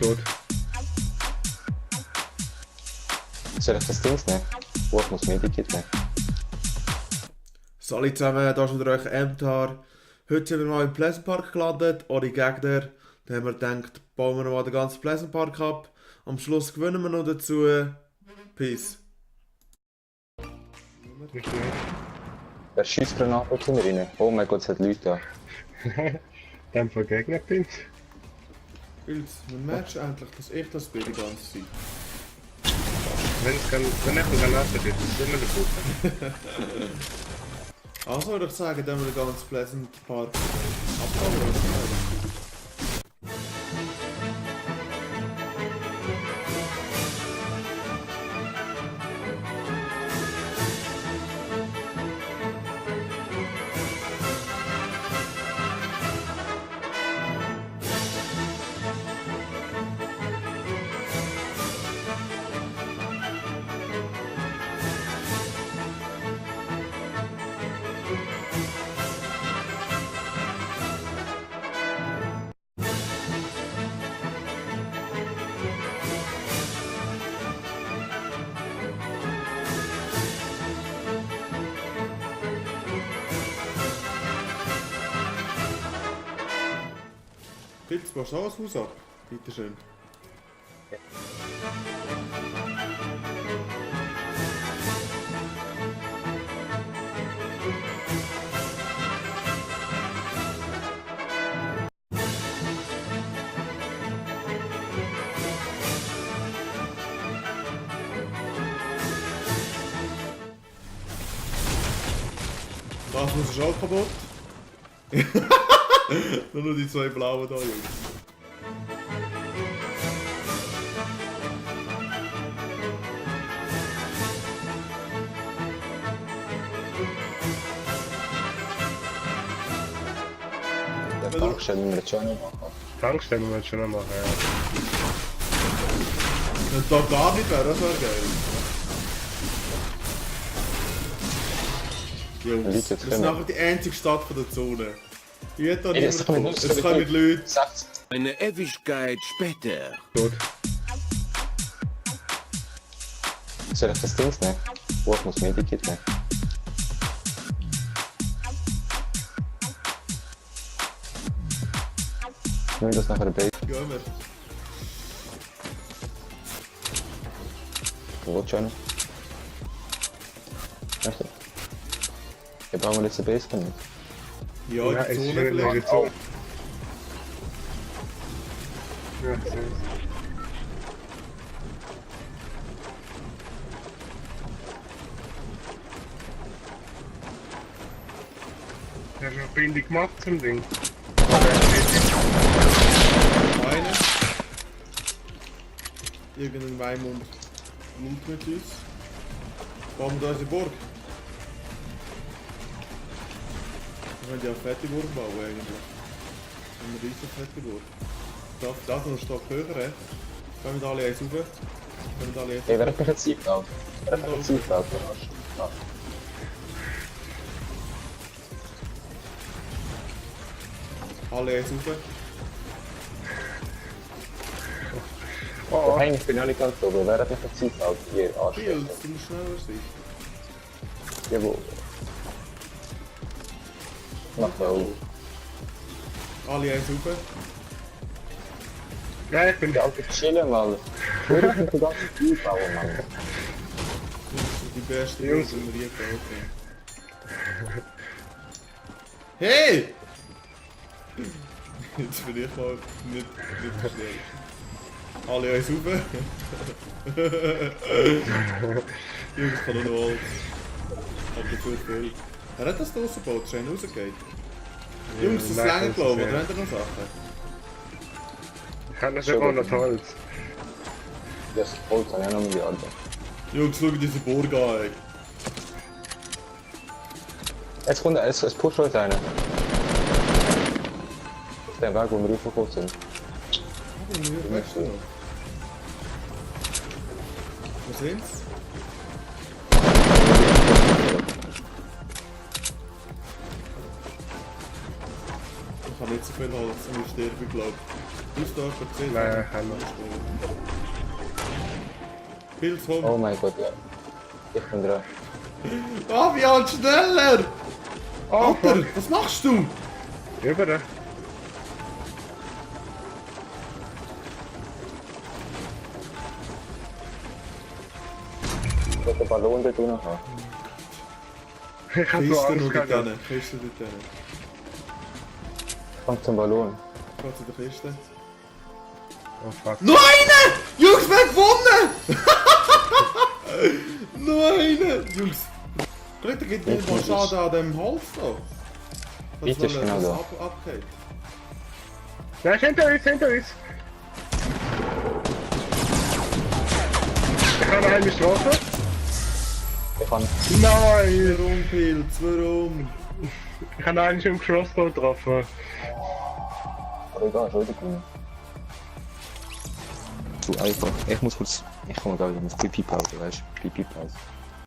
Tot. Soll ich das Ding nehmen? Oh, ich muss Medikit nehmen. Salut zusammen, da ist wieder euch Emtar. Heute sind wir mal im Pleasant Park gelandet, ohne Gegner. Da haben wir gedacht, bauen wir mal den ganzen Pleasant Park ab. Am Schluss gewinnen wir noch dazu. Peace. Der Schussgranate zu mir rein. Oh mein Gott, es hat Leute da. Dann vergegnet bin. Ilz, man merkt endlich, dass ich das bin die ganze Zeit. Wenn nicht eine Granate ist, ist immer eine gute. Also würde ich sagen, dann wir den ganzen Pleasant Park abbauen. Oder was? Pilz, machst du auch ein Haus ab? Bitteschön. Das Haus ist auch kaputt. Nur die zwei blauen da, Jungs. Der Tankstelle müssen wir jetzt schon noch machen. Tankstellen müssen wir schon noch machen, ja. Wenn da gar nicht wäre, das wäre geil. Jungs, das ist nachher die einzige Stadt von der Zone. Hier hat da Ey, niemand kommen. Es kommen Leute. Sag's. Eine Ewigkeit später. Tot. Soll ich das Ding nehmen? Oh, ich muss Medikit nehmen. Nimm das nachher bei. Gehen wir. Wo schon? Echt? Ja, brauchen wir jetzt eine Base nicht? Ja, Ja, die es ist Zone schön vielleicht. in der Zone. Ja, sehr. Ich habe eine Bindung gemacht zum Ding. Eine. Irgendein Weimund nimmt mit uns. Bauen wir da unsere Burg. Wir können ja eine fette Burg bauen eigentlich. Eine riesige fette Burg. Darf noch einen Stock höher, he? Können wir da alle eins rauf? Können wir da alle eins Ey, wer rauf? hat mich jetzt eingebaut? Wer hat mich jetzt eingebaut? Alle eins rauf. Oh, Hey, ich bin ja nicht ganz oben. Wer hat mich jetzt eingebaut? Ihr Arsch. Pilz, du musst schneller sein. Jawohl. Mach da auf. Alle eins rauf. ja, ich bin Ja, Alter, chillen mal. Hör auf mit der ganzen einbauen, Mann. Das ist die beste Jungs. Burg, die wir je gebaut haben. Hey! Jetzt bin ich mal nicht schnell. Alle eins rauf. Jungs, ich kann nur noch Holz. Aber zu viel. Wer hat das da rausgebaut? Schön rausgeht. Jungs, das ist nein, länger glaube ich. ja. Oder habt ihr noch Sachen? Ich habe natürlich auch noch Holz. Das Holz habe ich auch noch Milliarden. Jungs, schau diese Burg an, ey. Jetzt kommt es pusht uns einer. Der Weg, wo wir raufgekommen sind. Aber wir wechseln noch. Wo sind's? Ich habe nicht so viel Holz und ich sterbe, glaube ich. Hast du jemanden gesehen? Nein, ich habe noch. Pilz home. Oh mein Gott, ja. Ich bin dran. Fabian, schneller! Oh, Alter, fuck. was machst du? Über. Ich will den Ballon dort unten haben. Ich habe so Kiste Angst noch dort gehabt. hin. Kiste dort hin. Komm zum Ballon. Geh zu der Kiste. Oh fuck. Noch eine! Jungs, wir haben gewonnen! Noch eine! Jungs, Leute, geht mir mal Schaden an dem Holz da. Bitte Das schnell da. abgeht. Nein, hinter uns, hinter uns. Ich habe eine Strafe. Ich kann... Nein! Warum, Pilz? Warum? Ich habe einen im Crossbow getroffen. Aber egal, schon wieder gewinnen. Zu einfach. Ich muss kurz... Ich komme gleich wieder. Ich muss Pipi-Pause, weißt du? Pipi-Pause.